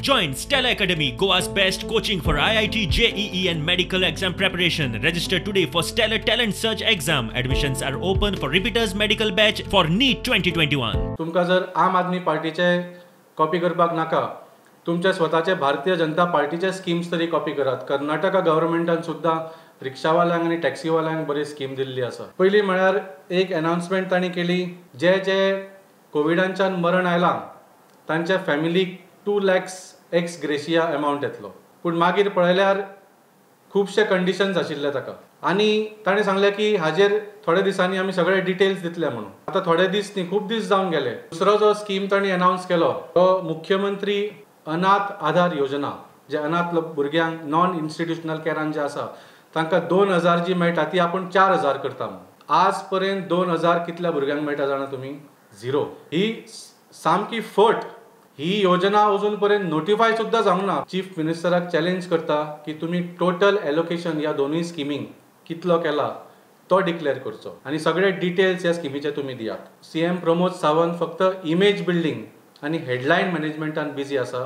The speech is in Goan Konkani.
Join Stellar Academy, Goa's best coaching for IIT, JEE and medical exam preparation. Register today for Stellar Talent Search exam. Admissions are open for repeaters medical batch for NEET 2021. तुमकां जर आम आदमी पार्टीचे कॉपी करपाक नाका, तुमचे स्वताचे भारतीय जनता पार्टीचे स्किम्स तरी कॉपी करात. कर्नाटका गव्हर्मेंटान सुद्दां रिक्षावाल्यांक आनी टॅक्सीवाल्यांक बरी स्कीम दिल्ली आसा. पयलीं म्हळ्यार एक अनाउन्समेंट तांणी केली, जे जे कोविडांच्यान मरण आयलां तांच्या फॅमिलीक 2 lakhs ex gratia amount येतलो. पूण मागीर पळयल्यार खुबशे कंडिशन्स आशिल्ले ताका आनी ताणें सांगलें की हाजेर थोडे दिसांनी आमी सगळे डिटेल्स दितले म्हणून. आतां थोडे दीस न्ही, खूब दीस जावन गेले. दुसरो जो स्कीम तांणी अनाउन्स केलो तो मुख्यमंत्री अनाथ आधार योजना, जे अनाथ भुरग्यांक नॉन इन्स्टिट्युशनल कॅरान जे आसा तांकां 2000 जी मेळटा ती आपूण 4000 करता म्हणून. आज पर्यंत 2000 कितल्या भुरग्यांक मेळटा जाणा तुमी? 0. ही सामकी फट. ही योजना अजून पर्यंत नोटिफाय सुद्दां जावंक ना. चीफ मिनिस्टराक चॅलेंज करता की तुमी टोटल एलोकेशन ह्या दोनूय स्किमींक कितलो केला तो डिक्लेअर करचो आनी सगळे डिटेल्स ह्या स्किमीचे तुमी दियात. सीएम प्रमोद सावंत फक्त इमेज बिल्डींग आनी हेडलायन मॅनेजमेंटान बिजी आसा.